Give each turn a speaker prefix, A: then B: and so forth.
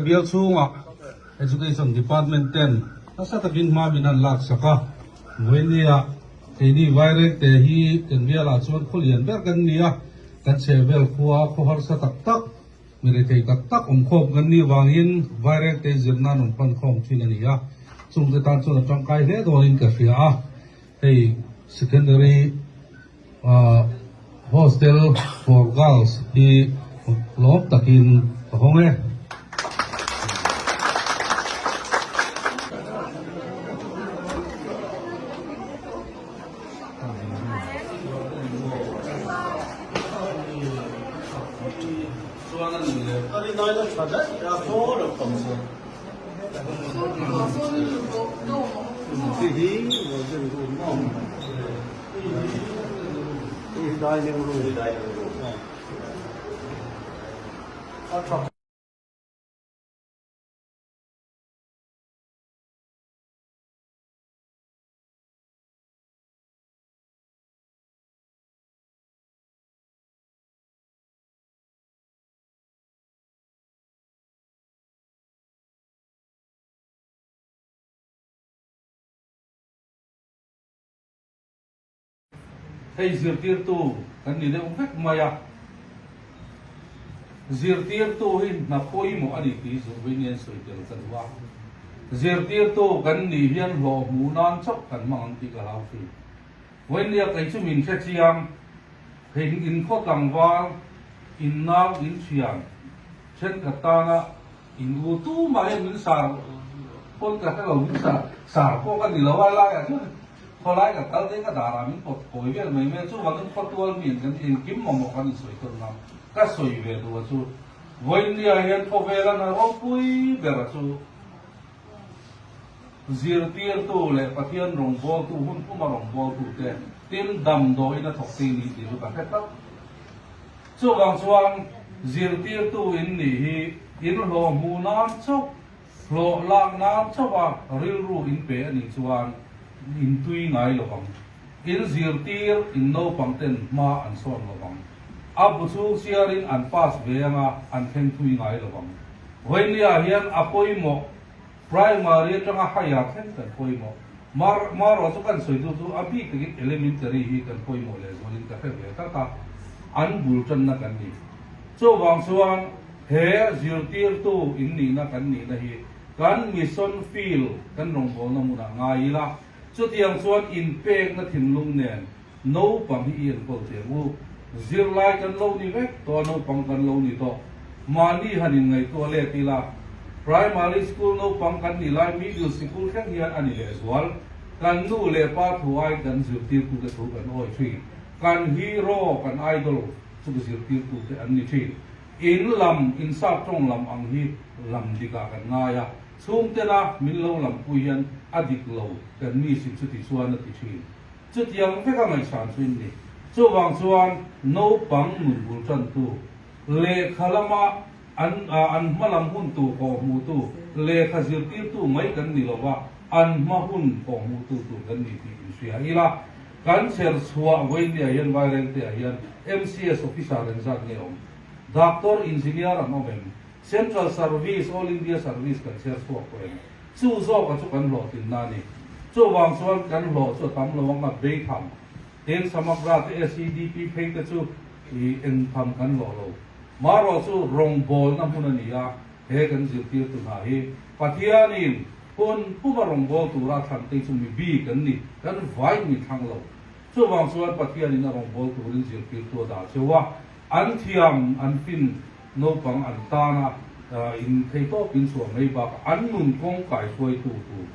A: bial chhungah Education Department ten nasa takin hma min han lak sak a, vawinia keini Vairengte hi kan bialah chuan khaw lian ber kan ni a, kan chhehvel khua khaw harsa tak tak, mi rethei tak tak awm khawm kan nih vangin Vairengte zirna an rawn pan khawm thin a ni a, chungte tan chuan a tangkai hle dawnin ka hria a, hei Secondary Hostel for Girls hi lawm takin ka hawng e. Hei zirtirtu kan ni deuh vek mai a, zirtirtu hi hna pawimawh a ni tih zawh in sawi tel ka duh a, zirtirtu kan nih hian hlawh hmuh nan chauh kan hmang ang tih ka hlau thin. Vawinia kei chu min hre chiang, hei inkhaw tlangval, innau, inthian, thenkhat tana In u tu mah hian min sar pawn ka hre lo, min sar sar pawh ka ni lo a laiah chuan khawlai ka kal te ka darah min pawt kawi vel mai mai a, chuvangin khawtual mi an kan engkim mamawh kan insawi tawn ngam ka sawi ve duh a chu Vawinia hian khawvela hna ropui ber a chu zirtirtu leh Pathian rawngbawltu hun puma rawngbawltu te tin damdawiin a thawk te ni tih chu ka hre tlat. Chuvang chuan zirtirtu in nih hi in hlawh hmuh nan chauh, hlawh lak nan chauha rilru in pe a nih chuan in tui ngai lo vang. In zirtir in naupang ten hma an sawn lo vang. A bu chhung siarin an pass ve anga an thleng thui ngai lo vang. Vawinia hian a pawimawh primary atanga higher thleng kan pawimawh. Mar marawh chu kan sawi duh chu a bik takin elementary hi kan pawimawh leh zualin ka hre ve tlat a, an bul tanna kan ni. Chuvang chuan he zirtirtu in nihna kan nihna hi kan mission field kan rawngbawlna hmunah ngai ila, chutiang chuan inpekna thinlung nen naupang hi i enkawl teh ang u. Zirlai kan lo ni vek tawh a, naupang kan lo ni tawh. Mahni han inngaihtuah let ila, Primary school naupang kan nih lai middle sikul thleng hian a ni lehzual. Kan nu leh pa thu ai kan zirtirtute thu kan awi thin. Kan hero, kan idol chu zirtirtute an ni thin. In lam, in sap tawng lam ang hi lam dikah kan ngai a, chhungtena min lo lampui hian a dik lo kan mi sin chuti chuan a ti thin. Chutiang veka ngaihsan chu in ni. Chuvang chuan naupang nun bul tantu, lehkha lama an an hma lam hun tur kawh hmuhtu, lehkha zirtirtu mai kan ni lova, an hma hun kawh hmuhtu tur kan ni tih inhria ila. Kan chher chhuah vawinia hian Vairengte ah hian MCS officer engzat nge awm? Doctor, Engineer an awm em? Central Service, All India Service kan chher chhuak tawh em? Chu zawka chu kan hlawhtlinna a ni. Chuvang chuan kan hlawh chu a tam lo ang a, beitham, Heng Samagra te SEDP phei te chu i eng tham kan hlawh lo. Marawh chu rawngbawlna hmun a ni a, he kan zirtirtu hna hi Pathianin hun puma rawngbâwl tura a thlan te chu mi bik an ni, kan vai mi thlang lo. Chuvang chuan Pathianin a rawngbâwl turin zirtirtu a dah cheu a, an thiam, an fin naupang an tana in thei tawpin chhuah mai bakah an nun kawng kaihruaitu tur.